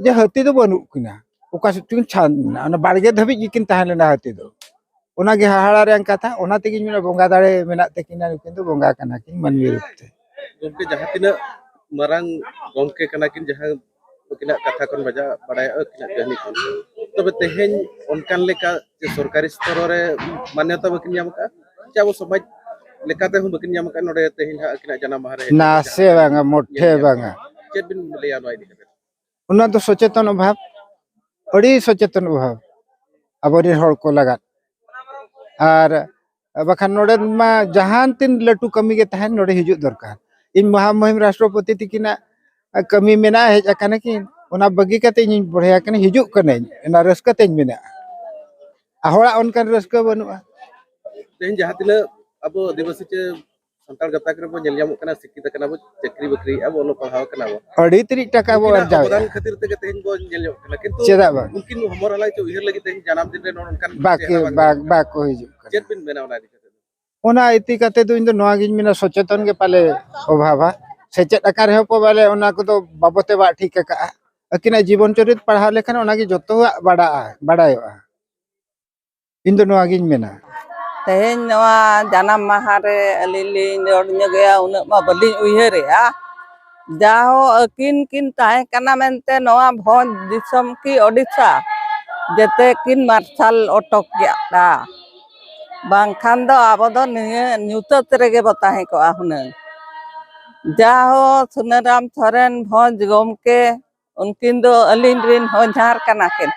ᱡᱮ ᱦᱟᱹᱛᱤ ᱫᱚ ᱵᱟᱹᱱᱩᱜ ᱠᱤᱱᱟ, ᱚᱠᱟ ᱥᱮᱫ ᱪᱚᱝ ᱪᱷᱟᱱ ᱢᱮᱱᱟᱜᱼᱟ, ᱚᱱᱟ ᱵᱟᱲᱜᱮ ᱫᱷᱟᱹᱵᱤᱡ ᱜᱮᱠᱤᱱ ᱛᱟᱦᱮᱸ ᱞᱮᱱᱟ ᱦᱟᱹᱛᱤ ᱫᱚ᱾ ᱚᱱᱟᱜᱮ ᱦᱟᱦᱟᱲᱟ ᱨᱮᱭᱟᱜ ᱠᱟᱛᱷᱟ, ᱚᱱᱟ ᱛᱮᱜᱮᱧ ᱢᱮᱱᱟ ᱵᱚᱸᱜᱟ ᱫᱟᱲᱮ ᱢᱮᱱᱟᱜ ᱛᱟᱹᱠᱤᱱᱟ, ᱱᱩᱠᱤᱱ ᱫᱚ ᱵᱚᱸᱜᱟ ᱠᱟᱱᱟ ᱠᱤᱱ ᱢᱟᱹᱱᱢᱤ ᱨᱩᱯ ᱛᱮ᱾ ᱜᱚᱢᱠᱮ, ᱡᱟᱦᱟᱸ ᱛᱤᱱᱟᱹᱜ ᱢᱟᱨᱟᱝ ᱜᱚᱢᱠᱮ ᱠᱟᱱᱟ ᱠᱤᱱ, ᱡᱟᱦᱟᱸ ᱟᱹᱠᱤᱱᱟᱜ ᱠᱟᱛᱷᱟ ᱠᱷᱚᱱ ᱵᱟᱡᱟᱣ ᱵᱟᱲᱟᱭᱟ, ᱟᱹᱠᱤᱱᱟᱜ ᱠᱟᱹᱦᱱᱤ ᱠᱷᱚᱱ, ᱛᱚᱵᱮ ᱛᱮᱦᱮᱧ ᱚᱱᱠᱟᱱ ᱞᱮᱠᱟ ᱡᱮ ᱥᱚᱨᱠᱟᱨᱤ ᱥᱛᱚᱨ ᱨᱮ ᱢᱟᱱᱱᱚᱛᱟ ᱵᱟᱹᱠᱤᱱ ᱧᱟᱢ ᱟᱠᱟᱫᱼᱟ, ᱪᱮ ᱟᱵᱚ ᱥᱚᱢᱟᱡᱽ ᱞᱮᱠᱟᱛᱮ ᱦᱚᱸ ᱵᱟᱹᱠᱤᱱ ᱧᱟᱢ ᱟᱠᱟᱫᱼᱟ᱾ ᱱᱚᱰᱮ ᱛᱮᱦᱮᱧ ᱦᱟᱸᱜ ᱟᱹᱠᱤᱱᱟᱜ ᱡᱟᱱᱟᱢ ᱢᱟᱦᱟ ᱨᱮ ᱦᱮᱡ ᱠᱟᱛᱮ ᱱᱟᱥᱮ ᱡᱟᱦᱟᱸ ᱵᱟᱝᱟ, ᱢᱚᱴᱷᱮ ᱧᱮᱞ ᱧᱟᱢ ᱵᱟᱝᱟ᱾ ᱪᱮᱫ ᱵᱤᱱ ᱞᱟᱹᱭᱟ ᱱᱚᱣᱟ ᱤᱫᱤ ᱠᱟᱛᱮ? ᱚᱱᱟ ᱫᱚ ᱥᱚᱪᱮᱛᱚᱱ ᱚᱵᱷᱟᱵᱽ, ᱟᱹᱰᱤ ᱥᱚᱪᱮᱛᱚᱱ ᱚᱵᱷᱟᱵᱽ ᱟᱵᱚᱨᱮᱱ ᱦᱚᱲ ᱠᱚ ᱞᱟᱜᱟᱫ᱾ ᱟᱨ ᱵᱟᱠᱷᱟᱱ ᱱᱚᱰᱮ ᱢᱟ ᱡᱟᱦᱟᱸ ᱛᱤᱱ ᱞᱟᱹᱴᱩ ᱠᱟᱹᱢᱤ ᱜᱮ ᱛᱟᱦᱮᱱ, ᱱᱚᱰᱮ ᱦᱤᱡᱩᱜ ᱫᱚᱨᱠᱟᱨ᱾ ᱤᱧ ᱢᱚᱦᱟᱢᱩᱦᱤᱢ ᱨᱟᱥᱴᱨᱚᱯᱚᱛᱤ ᱛᱤᱠᱤᱱᱟᱜ ᱠᱟᱹᱢᱤ ᱢᱮᱱᱟᱜᱼᱟ, ᱦᱮᱡ ᱟᱠᱟᱱᱟ ᱠᱤᱱ, ᱚᱱᱟ ᱵᱟᱹᱜᱤ ᱠᱟᱛᱮ ᱤᱧ ᱵᱚᱲᱦᱮ ᱟᱠᱟᱱᱟ, ᱦᱤᱡᱩᱜ ᱠᱟᱹᱱᱟᱹᱧ, ᱚᱱᱟ ᱨᱟᱹᱥᱠᱟᱹ ᱛᱮᱧ ᱢᱮᱱᱟᱜᱼᱟ᱾ ᱟᱨ ᱦᱚᱲᱟᱜ ᱚᱱᱠᱟᱱ ᱨᱟᱹᱥᱠᱟᱹ ᱵᱟᱹᱱᱩᱜᱼᱟ᱾ ᱛᱮᱦᱮᱧ ᱡᱟᱦᱟᱸ ᱛᱤᱱᱟᱹᱜ ᱟᱵᱚ ᱟᱹᱫᱤᱵᱟᱹᱥᱤ ᱪᱮ ᱥᱟᱱᱛᱟᱲ ᱜᱟᱛᱟᱠ ᱨᱮᱵᱚ ᱧᱮᱞ ᱧᱟᱢᱚᱜ ᱠᱟᱱᱟ, ᱥᱤᱠᱠᱷᱤᱛ ᱟᱠᱟᱱᱟ ᱵᱚ, ᱪᱟᱹᱠᱨᱤ ᱵᱟᱹᱠᱨᱤᱭᱮᱫᱼᱟ ᱵᱚ, ᱚᱞᱚᱜ ᱯᱟᱲᱦᱟᱣ ᱠᱟᱱᱟ ᱵᱚ᱾ ᱟᱹᱰᱤ ᱛᱮᱫ ᱴᱟᱠᱟ ᱵᱚ ᱩᱱᱠᱤᱱᱟᱜ ᱟᱨᱡᱟᱣᱮᱫᱼᱟ᱾ ᱚᱵᱚᱫᱟᱱ ᱠᱷᱟᱹᱛᱤᱨ ᱛᱮᱜᱮ ᱛᱮᱦᱮᱧ ᱵᱚ ᱧᱮᱞ ᱧᱟᱢᱚᱜ ᱠᱟᱱᱟ, ᱠᱤᱱᱛᱩ ᱪᱮᱫᱟᱜ ᱵᱟᱝ? ᱩᱱᱠᱤᱱ ᱦᱚᱢᱚᱨ ᱟᱞᱟᱭ ᱪᱮ ᱩᱭᱦᱟᱹᱨ ᱞᱟᱹᱜᱤᱫ ᱛᱮᱦᱮᱧ ᱡᱟᱱᱟᱢ ᱫᱤᱱ ᱨᱮ ᱱᱚᱜᱼᱚ ᱱᱚᱝᱠᱟᱱ ᱵᱟᱠᱚ, ᱪᱮᱦᱨᱟ ᱵᱟᱝ ᱵᱟᱠ-, ᱧᱮᱞᱚᱜ ᱠᱟᱱᱟ᱾ ᱵᱟᱠᱚ ᱦᱤᱡᱩᱜ ᱠᱟᱱᱟ᱾ ᱪᱮᱫ ᱵᱤᱱ ᱢᱮᱱᱟ ᱚᱱᱟ ᱤᱫᱤ ᱠᱟᱛᱮ ᱫᱚ? ᱚᱱᱟ ᱤᱫᱤ ᱠᱟᱛᱮ ᱫᱚ ᱤᱧ ᱫᱚ ᱱᱚᱣᱟ ᱜᱤᱧ ᱢᱮᱱᱟ, ᱥᱚᱪᱮᱛᱚᱱ ᱜᱮ ᱯᱟᱞᱮ ᱚᱵᱷᱟᱵᱟ᱾ ᱥᱮᱪᱮᱫ ᱟᱠᱟᱱ ᱨᱮᱦᱚᱸ ᱠᱚ ᱯᱟᱞᱮ ᱚᱱᱟ ᱠᱚᱫᱚ ᱵᱟᱵᱚ ᱛᱮᱵᱟᱜ ᱴᱷᱤᱠ ᱟᱠᱟᱜᱼᱟ᱾ ᱟᱹᱠᱤᱱᱟᱜ ᱡᱤᱵᱚᱱ ᱪᱚᱨᱤᱛ ᱯᱟᱲᱦᱟᱣ ᱞᱮᱠᱷᱟᱱ ᱚᱱᱟᱜᱮ ᱡᱚᱛᱚᱣᱟᱜ ᱵᱟᱰᱟᱜᱼᱟ, ᱵᱟᱰᱟᱭᱚᱜᱼᱟ᱾ ᱤᱧ ᱫᱚ ᱱᱚᱣᱟ ᱜᱤᱧ ᱢᱮᱱᱟ᱾ ᱛᱮᱦᱮᱧ ᱱᱚᱣᱟ ᱡᱟᱱᱟᱢ ᱢᱟᱦᱟ ᱨᱮ ᱟᱹᱞᱤᱧ ᱞᱤᱧ ᱨᱚᱲ ᱧᱚᱜᱮᱜᱼᱟ, ᱩᱱᱟᱹᱜ ᱢᱟ ᱵᱟᱹᱞᱤᱧ ᱩᱭᱦᱟᱹᱨᱮᱜᱼᱟ᱾ ᱡᱟᱦᱚᱸ ᱟᱹᱠᱤᱱ ᱠᱤᱱ ᱛᱟᱦᱮᱸ ᱠᱟᱱᱟ ᱢᱮᱱᱛᱮ ᱱᱚᱣᱟ ᱵᱷᱚᱸᱡᱽ ᱫᱤᱥᱚᱢ ᱠᱤ ᱳᱰᱤᱥᱟ, ᱡᱮᱛᱮ ᱠᱤᱱ ᱢᱟᱨᱥᱟᱞ ᱚᱴᱚᱠ ᱠᱮᱫᱼᱟ᱾ ᱵᱟᱝᱠᱷᱟᱱ ᱫᱚ ᱟᱵᱚ ᱫᱚ ᱱᱤᱭᱟᱹ ᱧᱩᱛᱟᱹᱛ ᱨᱮᱜᱮ ᱵᱚ ᱛᱟᱦᱮᱸ ᱠᱚᱜᱼᱟ ᱦᱩᱱᱟᱹᱝ᱾ ᱡᱟᱦᱚᱸ ᱥᱩᱱᱟᱹᱨᱟᱢ ᱥᱚᱨᱮᱱ ᱵᱷᱚᱸᱡᱽ ᱜᱚᱢᱠᱮ, ᱩᱱᱠᱤᱱ ᱫᱚ ᱟᱹᱞᱤᱧ ᱨᱤᱱ ᱦᱚᱧᱦᱟᱨ ᱠᱟᱱᱟ ᱠᱤᱱ᱾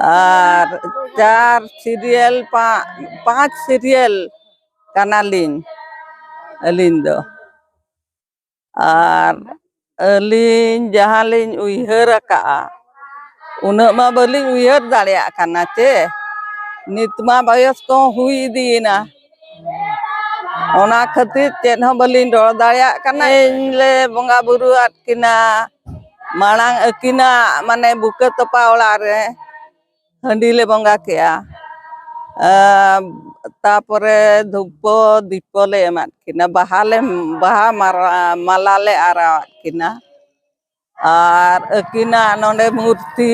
ᱟᱨ ᱪᱟᱨ serial, ᱯᱟ-, ᱯᱟᱸᱪ serial ᱠᱟᱱᱟᱞᱤᱧ ᱟᱹᱞᱤᱧ ᱫᱚ᱾ ᱟᱨ ᱟᱹᱞᱤᱧ ᱡᱟᱦᱟᱸ ᱞᱤᱧ ᱩᱭᱦᱟᱹᱨ ᱟᱠᱟᱜᱼᱟ, ᱩᱱᱟᱹᱜ ᱢᱟ ᱵᱟᱹᱞᱤᱧ ᱩᱭᱦᱟᱹᱨ ᱫᱟᱲᱮᱭᱟᱜ ᱠᱟᱱᱟ ᱪᱮ, ᱱᱤᱛ ᱢᱟ ᱵᱚᱭᱚᱥ ᱠᱚᱦᱚᱸ ᱦᱩᱭ ᱤᱫᱤᱭᱮᱱᱟ᱾ ᱚᱱᱟ ᱠᱷᱟᱹᱛᱤᱨ ᱪᱮᱫ ᱦᱚᱸ ᱵᱟᱹᱞᱤᱧ ᱨᱚᱲ ᱫᱟᱲᱮᱭᱟᱜ ᱠᱟᱱᱟ᱾ ᱤᱧ ᱞᱮ ᱵᱚᱸᱜᱟ ᱵᱩᱨᱩ ᱟᱫ ᱠᱤᱱᱟ, ᱢᱟᱲᱟᱝ ᱟᱹᱠᱤᱱᱟᱜ ᱢᱟᱱᱮ ᱵᱩᱠᱟᱹ ᱛᱚᱯᱟ ᱚᱲᱟᱜ ᱨᱮ ᱦᱟᱺᱰᱤ ᱞᱮ ᱵᱚᱸᱜᱟ ᱠᱮᱜᱼᱟ᱾ ᱟᱨ ᱛᱟᱯᱚᱨᱮ ᱫᱷᱩᱯᱚ ᱫᱤᱯᱚ ᱞᱮ ᱮᱢᱟᱫ ᱠᱤᱱᱟ, ᱵᱟᱦᱟ ᱞᱮ, ᱵᱟᱦᱟ ᱢᱟᱨᱟ-, ᱢᱟᱞᱟ ᱞᱮ ᱟᱨᱟᱣᱟᱫ ᱠᱤᱱᱟ᱾ ᱟᱨ ᱟᱹᱠᱤᱱᱟᱜ ᱱᱚᱰᱮ ᱢᱩᱨᱛᱤ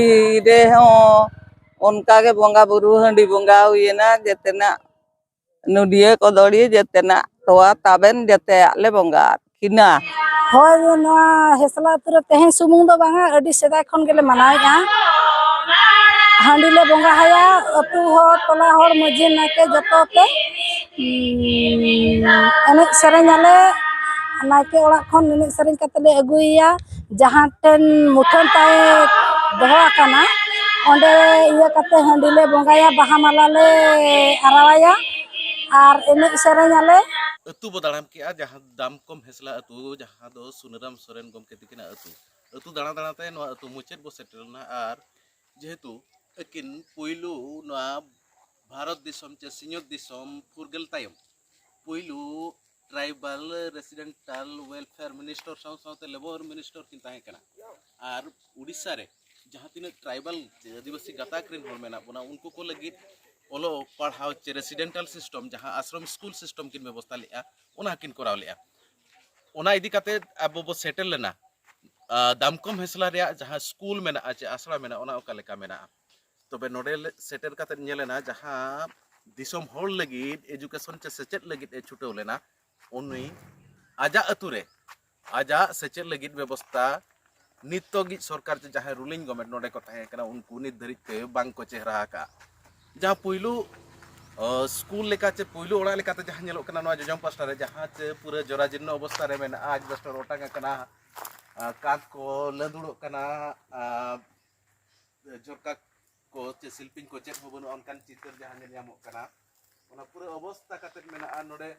ᱨᱮᱦᱚᱸ ᱚᱱᱠᱟᱜᱮ ᱵᱚᱸᱜᱟ ᱵᱩᱨᱩ ᱦᱟᱺᱰᱤ ᱵᱚᱸᱜᱟ ᱦᱩᱭᱮᱱᱟ, ᱡᱮᱛᱮᱱᱟᱜ ᱱᱩᱰᱤᱭᱟᱹ ᱠᱚᱫᱚᱲᱤ ᱡᱮᱛᱮᱱᱟᱜ ᱛᱚᱣᱟ ᱛᱟᱵᱮᱱ ᱡᱮᱛᱮᱭᱟᱜ ᱞᱮ ᱵᱚᱸᱜᱟ ᱟᱫ ᱠᱤᱱᱟ᱾ ᱦᱳᱭ, ᱱᱚᱣᱟ ᱦᱮᱥᱞᱟ ᱟᱹᱛᱩ ᱨᱮ ᱛᱮᱦᱮᱧ ᱥᱩᱢᱩᱝ ᱫᱚ ᱵᱟᱝᱟ, ᱟᱹᱰᱤ ᱥᱮᱫᱟᱭ ᱠᱷᱚᱱ ᱜᱮᱞᱮ ᱢᱟᱱᱟᱣᱮᱫᱼᱟ᱾ ᱦᱟᱺᱰᱤ ᱞᱮ ᱵᱚᱸᱜᱟ ᱟᱭᱟ, ᱟᱹᱛᱩ ᱦᱚᱲ, ᱴᱚᱞᱟ ᱦᱚᱲ, ᱢᱟᱺᱡᱷᱤ, ᱱᱟᱭᱠᱮ ᱡᱚᱛᱚ ᱛᱮ, ᱩᱸ, ᱮᱱᱮᱡ ᱥᱮᱨᱮᱧ ᱟᱞᱮ᱾ ᱱᱟᱭᱠᱮ ᱚᱲᱟᱜ ᱠᱷᱚᱱ ᱮᱱᱮᱡ ᱥᱮᱨᱮᱧ ᱠᱟᱛᱮ ᱞᱮ ᱟᱹᱜᱩᱭᱮᱭᱟ᱾ ᱡᱟᱦᱟᱸ ᱴᱷᱮᱱ ᱢᱩᱴᱷᱟᱹᱱ ᱛᱟᱭ ᱫᱚᱦᱚ ᱟᱠᱟᱱᱟ, ᱚᱸᱰᱮ ᱤᱭᱟᱹ ᱠᱟᱛᱮ ᱦᱟᱺᱰᱤ ᱞᱮ ᱵᱚᱸᱜᱟᱭᱟ, ᱵᱟᱦᱟ ᱢᱟᱞᱟ ᱞᱮ ᱟᱨᱟᱣᱟᱭᱟ ᱟᱨ ᱮᱱᱮᱡ ᱥᱮᱨᱮᱧ ᱟᱞᱮ᱾ ᱟᱹᱛᱩ ᱵᱚ ᱫᱟᱬᱟᱱ ᱠᱮᱜᱼᱟ, ᱡᱟᱦᱟᱸ ᱫᱟᱢᱠᱚᱢ ᱦᱮᱥᱞᱟ ᱟᱹᱛᱩ, ᱡᱟᱦᱟᱸ ᱫᱚ ᱥᱩᱱᱟᱹᱨᱟᱢ ᱥᱚᱨᱮᱱ ᱜᱚᱢᱠᱮ ᱛᱤᱠᱤᱱᱟᱜ ᱟᱹᱛᱩ᱾ ᱟᱹᱛᱩ ᱫᱟᱬᱟ ᱫᱟᱬᱟᱛᱮ ᱱᱚᱣᱟ ᱟᱹᱛᱩ ᱢᱩᱪᱟᱹᱫ ᱵᱚ ᱥᱮᱴᱮᱨ ᱞᱮᱱᱟ᱾ ᱟᱨ ᱡᱮᱦᱮᱛᱩ ᱟᱹᱠᱤᱱ ᱯᱩᱭᱞᱩ ᱱᱚᱣᱟ ᱵᱷᱟᱨᱚᱛ ᱫᱤᱥᱚᱢ ᱪᱮ ᱥᱤᱧᱚᱛ ᱫᱤᱥᱚᱢ ᱯᱷᱩᱨᱜᱟᱹᱞ ᱛᱟᱭᱚᱢ ᱯᱩᱭᱞᱩ ᱴᱨᱟᱭᱵᱟᱞ ᱨᱮᱥᱤᱰᱮᱱᱴᱟᱞ ᱣᱮᱞᱯᱷᱮᱭᱟᱨ ᱢᱤᱱᱤᱥᱴᱟᱨ ᱥᱟᱶ ᱥᱟᱶᱛᱮ ᱞᱮᱵᱚᱨ ᱢᱤᱱᱤᱥᱴᱟᱨ ᱠᱤᱱ ᱛᱟᱦᱮᱸ ᱠᱟᱱᱟ᱾ ᱟᱨ ᱩᱰᱤᱥᱥᱟ ᱨᱮ ᱡᱟᱦᱟᱸ ᱛᱤᱱᱟᱹᱜ ᱴᱨᱟᱭᱵᱟᱞ ᱪᱮ ᱟᱹᱫᱤᱵᱟᱹᱥᱤ ᱜᱟᱛᱟᱠ ᱨᱮᱱ ᱦᱚᱲ ᱢᱮᱱᱟᱜ ᱵᱚᱱᱟ, ᱩᱱᱠᱩ ᱠᱚ ᱞᱟᱹᱜᱤᱫ ᱚᱞᱚᱜ ᱯᱟᱲᱦᱟᱣ ᱪᱮ ᱨᱮᱥᱤᱰᱮᱱᱴᱟᱞ ᱥᱤᱥᱴᱮᱢ, ᱡᱟᱦᱟᱸ ᱟᱥᱨᱚᱢ ᱥᱠᱩᱞ ᱥᱤᱥᱴᱮᱢ ᱠᱤᱱ ᱵᱮᱵᱚᱥᱛᱷᱟ ᱞᱮᱫᱼᱟ, ᱚᱱᱟ ᱦᱚᱸᱠᱤᱱ ᱠᱚᱨᱟᱣ ᱞᱮᱫᱼᱟ᱾ ᱚᱱᱟ ᱤᱫᱤ ᱠᱟᱛᱮ ᱟᱵᱚ ᱵᱚ ᱥᱮᱴᱮᱨ ᱞᱮᱱᱟ ᱟᱨ ᱫᱟᱢᱠᱚᱢ ᱦᱮᱸᱥᱞᱟ ᱨᱮᱭᱟᱜ ᱡᱟᱦᱟᱸ ᱥᱠᱩᱞ ᱢᱮᱱᱟᱜᱼᱟ ᱪᱮ ᱟᱥᱲᱟ ᱢᱮᱱᱟᱜᱼᱟ, ᱚᱱᱟ ᱚᱠᱟ ᱞᱮᱠᱟ ᱢᱮᱱᱟᱜᱼᱟ᱾ ᱛᱚᱵᱮ ᱱᱚᱰᱮ ᱞᱮ ᱥᱮᱴᱮᱨ ᱠᱟᱛᱮ ᱧᱮᱞᱮᱱᱟ, ᱡᱟᱦᱟᱸ ᱫᱤᱥᱚᱢ ᱦᱚᱲ ᱞᱟᱹᱜᱤᱫ ᱮᱡᱩᱠᱮᱥᱚᱱ ᱪᱮ ᱥᱮᱪᱮᱫ ᱞᱟᱹᱜᱤᱫ ᱮ ᱪᱷᱩᱴᱟᱹᱣ ᱞᱮᱱᱟ, ᱩᱱᱤ ᱟᱡᱟᱜ ᱟᱹᱛᱩ ᱨᱮ ᱟᱡᱟᱜ ᱥᱮᱪᱮᱫ ᱞᱟᱹᱜᱤᱫ ᱵᱮᱵᱚᱥᱛᱟ ᱱᱤᱛᱚᱜᱤᱡ ᱥᱚᱨᱠᱟᱨ ᱪᱮ ᱡᱟᱦᱟᱸᱭ ᱨᱩᱞᱤᱝ ᱜᱚᱵᱷᱢᱮᱱᱴ ᱱᱚᱰᱮ ᱠᱚ ᱛᱟᱦᱮᱸ ᱠᱟᱱᱟ, ᱩᱱᱠᱩ ᱱᱤᱛ ᱫᱷᱟᱹᱨᱤᱡ ᱛᱮ ᱵᱟᱝ ᱠᱚ ᱪᱮᱦᱨᱟ ᱟᱠᱟᱫᱼᱟ᱾ ᱡᱟᱦᱟᱸ ᱯᱩᱭᱞᱩ ᱚ, ᱥᱠᱩᱞ ᱞᱮᱠᱟ ᱪᱮ ᱯᱩᱭᱞᱩ ᱚᱲᱟᱜ ᱞᱮᱠᱟᱛᱮ ᱡᱟᱦᱟᱸ ᱧᱮᱞᱚᱜ ᱠᱟᱱᱟ ᱱᱚᱣᱟ ᱡᱚᱡᱚᱢ ᱯᱟᱥᱴᱟ ᱨᱮ, ᱡᱟᱦᱟᱸ ᱪᱮ ᱯᱩᱨᱟᱹ ᱡᱚᱨᱟᱡᱤᱨᱱᱚ ᱚᱵᱚᱥᱛᱷᱟ ᱨᱮ ᱢᱮᱱᱟᱜᱼᱟ, ᱟᱡᱵᱮᱥᱴᱟᱨ ᱚᱴᱟᱝ ᱟᱠᱟᱱᱟ, ᱟᱨ ᱠᱟᱸᱛ ᱠᱚ ᱞᱟᱹᱸᱫᱩᱲᱚᱜ ᱠᱟᱱᱟ, ᱟᱨ ᱡᱷᱚᱨᱠᱟ ᱠᱚ ᱪᱮ ᱥᱤᱞᱯᱤᱧ ᱠᱚ ᱪᱮᱫ ᱦᱚᱸ ᱵᱟᱹᱱᱩᱜᱼᱟ, ᱚᱱᱠᱟᱱ ᱪᱤᱛᱟᱹᱨ ᱡᱟᱦᱟᱸ ᱧᱮᱞ ᱧᱟᱢᱚᱜ ᱠᱟᱱᱟ, ᱚᱱᱟ ᱯᱩᱨᱟᱹ ᱚᱵᱚᱥᱛᱷᱟ ᱠᱟᱛᱮᱫ ᱢᱮᱱᱟᱜᱼᱟ᱾ ᱱᱚᱰᱮ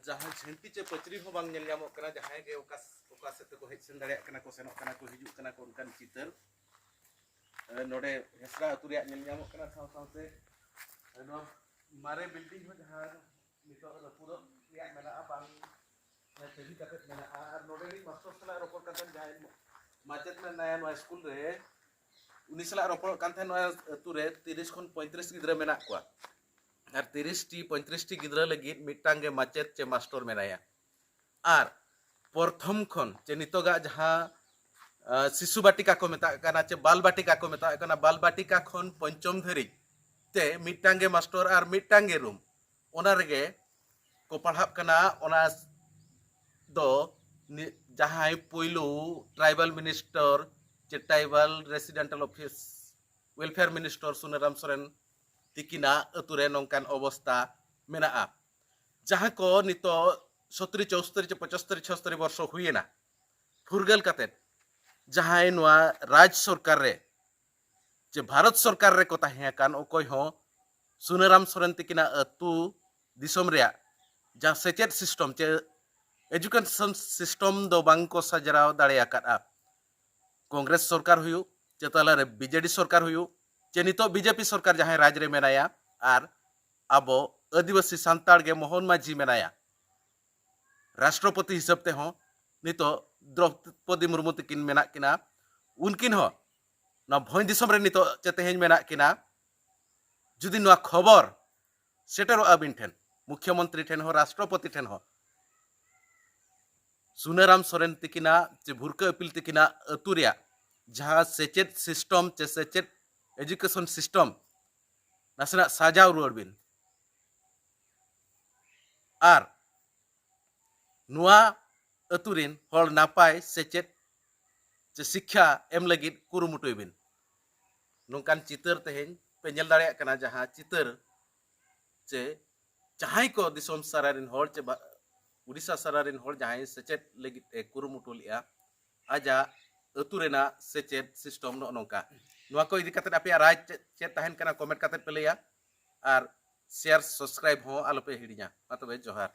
ᱡᱟᱦᱟᱸ ᱡᱷᱟᱹᱱᱴᱤ ᱪᱮ ᱯᱟᱹᱪᱨᱤ ᱦᱚᱸ ᱵᱟᱝ ᱧᱮᱞ ᱧᱟᱢᱚᱜ ᱠᱟᱱᱟ, ᱡᱟᱦᱟᱸᱭ ᱜᱮ ᱚᱠᱟ ᱚᱠᱟ ᱥᱮᱫ ᱛᱮᱠᱚ ᱦᱮᱡ ᱥᱮᱱ ᱫᱟᱲᱮᱭᱟᱜ ᱠᱟᱱᱟ ᱠᱚ, ᱥᱮᱱᱚᱜ ᱠᱟᱱᱟ ᱠᱚ, ᱦᱤᱡᱩᱜ ᱠᱟᱱᱟ ᱠᱚ, ᱚᱱᱠᱟᱱ ᱪᱤᱛᱟᱹᱨ ᱱᱚᱰᱮ ᱦᱮᱥᱨᱟ ᱟᱹᱛᱩ ᱨᱮᱭᱟᱜ ᱧᱮᱞ ᱧᱟᱢᱚᱜ ᱠᱟᱱᱟ᱾ ᱥᱟᱶ ᱥᱟᱶᱛᱮ ᱱᱚᱣᱟ ᱢᱟᱨᱮ ᱵᱤᱞᱰᱤᱝ ᱦᱚᱸ ᱡᱟᱦᱟᱸ ᱱᱤᱛᱚᱜ ᱨᱟᱹᱯᱩᱫᱚᱜ ᱨᱮᱭᱟᱜ ᱢᱮᱱᱟᱜᱼᱟ, ᱵᱟᱝ ᱠᱟᱹᱢᱤ ᱠᱟᱛᱮᱫ ᱢᱮᱱᱟᱜᱼᱟ᱾ ᱟᱨ ᱱᱚᱰᱮᱱᱤᱡ ᱢᱟᱥᱴᱚᱨ ᱥᱟᱞᱟᱜ ᱨᱚᱯᱚᱲ ᱠᱟᱛᱮᱫ, ᱡᱟᱦᱟᱸᱭ ᱢᱟᱪᱮᱫ ᱢᱮᱱᱟᱭᱟ ᱱᱚᱣᱟ ᱥᱠᱩᱞ ᱨᱮ, ᱩᱱᱤ ᱥᱟᱞᱟᱜ ᱨᱚᱯᱚᱲᱚᱜ ᱠᱟᱱ ᱛᱟᱦᱮᱸᱫ, ᱱᱚᱣᱟ ᱟᱹᱛᱩ ᱨᱮ ᱛᱤᱨᱤᱥ ᱠᱷᱚᱱ ᱯᱚᱸᱭᱛᱨᱤᱥ ᱜᱤᱫᱽᱨᱟᱹ ᱢᱮᱱᱟᱜ ᱠᱚᱣᱟ᱾ ᱟᱨ ᱛᱤᱨᱤᱥ ᱴᱤ ᱯᱚᱸᱭᱛᱨᱤᱥ ᱴᱤ ᱜᱤᱫᱽᱨᱟᱹ ᱞᱟᱹᱜᱤᱫ ᱢᱤᱫᱴᱟᱝ ᱜᱮ ᱢᱟᱪᱮᱫ ᱪᱮ ᱢᱟᱥᱴᱚᱨ ᱢᱮᱱᱟᱭᱟ᱾ ᱟᱨ ᱯᱨᱚᱛᱷᱚᱢ ᱠᱷᱚᱱ ᱪᱮ ᱱᱤᱛᱚᱜᱟᱜ ᱡᱟᱦᱟᱸ ᱥᱤᱥᱩ ᱵᱟᱴᱤᱠᱟ ᱠᱚ ᱢᱮᱛᱟᱜ ᱠᱟᱱᱟ ᱪᱮ ᱵᱟᱞ ᱵᱟᱴᱤᱠᱟ ᱠᱚ ᱢᱮᱛᱟᱜ ᱠᱟᱱᱟ, ᱵᱟᱞ ᱵᱟᱴᱤᱠᱟ ᱠᱷᱚᱱ ᱯᱚᱧᱪᱚᱢ ᱫᱷᱟᱹᱨᱤᱡ ᱛᱮ ᱢᱤᱫᱴᱟᱝ ᱜᱮ ᱢᱟᱥᱴᱚᱨ ᱟᱨ ᱢᱤᱫᱴᱟᱝ ᱜᱮ ᱨᱩᱢ, ᱚᱱᱟ ᱨᱮᱜᱮ ᱠᱚ ᱯᱟᱲᱦᱟᱜ ᱠᱟᱱᱟ᱾ ᱚᱱᱟ ᱫᱚ ᱡᱟᱦᱟᱸᱭ ᱯᱩᱭᱞᱩ ᱴᱨᱟᱭᱵᱟᱞ ᱢᱤᱱᱤᱥᱴᱚᱨ ᱪᱮ tribal ᱨᱮᱥᱤᱰᱮᱱᱴᱟᱞ office welfare minister Sunaram Soren ᱛᱤᱠᱤᱱᱟᱜ ᱟᱹᱛᱩ ᱨᱮ ᱱᱚᱝᱠᱟᱱ ᱚᱵᱚᱥᱛᱟ ᱢᱮᱱᱟᱜᱼᱟ, ᱡᱟᱦᱟᱸ ᱠᱚ ᱱᱤᱛᱚᱜ ᱥᱚᱛᱛᱨᱤ ᱪᱚᱥᱛᱨᱤ ᱪᱮ ᱯᱚᱸᱪᱟᱥᱛᱨᱤ ᱪᱷᱚᱥᱛᱨᱤ ᱵᱚᱨᱥᱚ ᱦᱩᱭᱮᱱᱟ ᱯᱷᱩᱨᱜᱟᱹᱞ ᱠᱟᱛᱮᱫ, ᱡᱟᱦᱟᱸᱭ ᱱᱚᱣᱟ ᱨᱟᱡᱽ ᱥᱚᱨᱠᱟᱨ ᱨᱮ ᱪᱮ ᱵᱷᱟᱨᱚᱛ ᱥᱚᱨᱠᱟᱨ ᱨᱮᱠᱚ ᱛᱟᱦᱮᱸ ᱟᱠᱟᱱ, ᱚᱠᱚᱭ ᱦᱚᱸ ᱥᱩᱱᱟᱹᱨᱟᱢ ᱥᱚᱨᱮᱱ ᱛᱤᱠᱤᱱᱟᱜ ᱟᱹᱛᱩ ᱫᱤᱥᱚᱢ ᱨᱮᱭᱟᱜ ᱡᱟᱦᱟᱸ ᱥᱮᱪᱮᱫ ᱥᱤᱥᱴᱚᱢ ᱪᱮ ᱮᱡᱩᱠᱮᱥᱚᱱ ᱥᱤᱥᱴᱚᱢ ᱫᱚ ᱵᱟᱝ ᱠᱚ ᱥᱟᱡᱟᱣ ᱫᱟᱲᱮ ᱟᱠᱟᱫᱼᱟ᱾ ᱠᱚᱝᱜᱨᱮᱥ ᱥᱚᱨᱠᱟᱨ ᱦᱩᱭᱩᱜ, ᱪᱮ ᱛᱟᱞᱟᱨᱮ ᱵᱤᱡᱮᱰᱤ ᱥᱚᱨᱠᱟᱨ ᱦᱩᱭᱩᱜ, ᱪᱮ ᱱᱤᱛᱚᱜ ᱵᱤᱡᱮᱯᱤ ᱥᱚᱨᱠᱟᱨ ᱡᱟᱦᱟᱸᱭ ᱨᱟᱡᱽ ᱨᱮ ᱢᱮᱱᱟᱭᱟ, ᱟᱨ ᱟᱵᱚ ᱟᱹᱫᱤᱵᱟᱹᱥᱤ ᱥᱟᱱᱛᱟᱲ ᱜᱮ ᱢᱳᱦᱚᱱ ᱢᱟᱹᱡᱷᱤ ᱢᱮᱱᱟᱭᱟ, ᱨᱟᱥᱴᱨᱚᱯᱚᱛᱤ ᱦᱤᱥᱟᱹᱵ ᱛᱮᱦᱚᱸ ᱱᱤᱛᱚᱜ ᱫᱨᱚᱯᱚᱫᱤ ᱢᱩᱨᱢᱩ ᱛᱟᱹᱠᱤᱱ ᱢᱮᱱᱟᱜ ᱠᱤᱱᱟ᱾ ᱩᱱᱠᱤᱱ ᱦᱚᱸ ᱱᱚᱣᱟ ᱵᱷᱚᱸᱡᱽ ᱫᱤᱥᱚᱢ ᱨᱮ ᱱᱤᱛᱚᱜ ᱪᱮ ᱛᱮᱦᱮᱧ ᱢᱮᱱᱟᱜ ᱠᱤᱱᱟ᱾ ᱡᱩᱫᱤ ᱱᱚᱣᱟ ᱠᱷᱚᱵᱚᱨ ᱥᱮᱴᱮᱨᱚᱜᱼᱟ ᱟᱹᱵᱤᱱ ᱴᱷᱮᱱ, ᱢᱩᱠᱷᱭᱚᱢᱚᱱᱛᱨᱤ ᱴᱷᱮᱱ ᱦᱚᱸ, ᱨᱟᱥᱴᱨᱚᱯᱚᱛᱤ ᱴᱷᱮᱱ ᱦᱚᱸ, ᱥᱩᱱᱟᱹᱨᱟᱢ ᱥᱚᱨᱮᱱ ᱛᱟᱹᱠᱤᱱᱟᱜ ᱪᱮ ᱵᱷᱩᱨᱠᱟᱹ ᱤᱯᱤᱞ ᱛᱟᱹᱠᱤᱱᱟᱜ ᱟᱹᱛᱩ ᱨᱮᱭᱟᱜ ᱡᱟᱦᱟᱸ ᱥᱮᱪᱮᱫ ᱥᱤᱥᱴᱚᱢ ᱪᱮ ᱥᱮᱪᱮᱫ ᱮᱡᱩᱠᱮᱥᱚᱱ ᱥᱤᱥᱴᱚᱢ, ᱱᱟᱥᱮᱱᱟᱜ ᱥᱟᱡᱟᱣ ᱨᱩᱣᱟᱹᱲ ᱵᱤᱱ᱾ ᱟᱨ ᱱᱚᱣᱟ ᱟᱹᱛᱩ ᱨᱤᱱ ᱦᱚᱲ ᱱᱟᱯᱟᱭ ᱥᱮᱪᱮᱫ ᱪᱮ ᱥᱤᱠᱠᱷᱟ ᱮᱢ ᱞᱟᱹᱜᱤᱫ ᱠᱩᱨᱩᱢᱩᱴᱩᱭ ᱵᱤᱱ᱾ ᱱᱚᱝᱠᱟᱱ ᱪᱤᱛᱟᱹᱨ ᱛᱮᱦᱮᱧ ᱯᱮ ᱧᱮᱞ ᱫᱟᱲᱮᱭᱟᱜ ᱠᱟᱱᱟ, ᱡᱟᱦᱟᱸ ᱪᱤᱛᱟᱹᱨ ᱪᱮ ᱡᱟᱦᱟᱸᱭ ᱠᱚ ᱫᱤᱥᱚᱢ ᱥᱟᱨᱟ ᱨᱤᱱ ᱦᱚᱲ ᱪᱮ ᱵᱟ-, ᱩᱰᱤᱥᱟ ᱥᱟᱨᱟ ᱨᱤᱱ ᱦᱚᱲ ᱡᱟᱦᱟᱸᱭ ᱥᱮᱪᱮᱫ ᱞᱟᱹᱜᱤᱫ ᱮ ᱠᱩᱨᱩᱢᱩᱴᱩ ᱞᱮᱫᱼᱟ, ᱟᱡᱟᱜ ᱟᱹᱛᱩ ᱨᱮᱱᱟᱜ ᱥᱮᱪᱮᱫ ᱥᱤᱥᱴᱚᱢ ᱱᱚᱜᱼᱚ ᱱᱚᱝᱠᱟ᱾ ᱱᱚᱣᱟ ᱠᱚ ᱤᱫᱤ ᱠᱟᱛᱮᱫ ᱟᱯᱮᱭᱟᱜ ᱨᱟᱭ ᱪᱮᱫ, ᱪᱮᱫ ᱛᱟᱦᱮᱱ ᱠᱟᱱᱟ, ᱠᱚᱢᱮᱱᱴ ᱠᱟᱛᱮᱫ ᱯᱮ ᱞᱟᱹᱭᱟ, ᱟᱨ ᱥᱮᱭᱟᱨ, ᱥᱟᱵᱥᱠᱨᱟᱭᱤᱵ ᱦᱚᱸ ᱟᱞᱚᱯᱮ ᱦᱤᱲᱤᱧᱟ᱾ ᱢᱟ ᱛᱚᱵᱮ, ᱡᱚᱦᱟᱨ᱾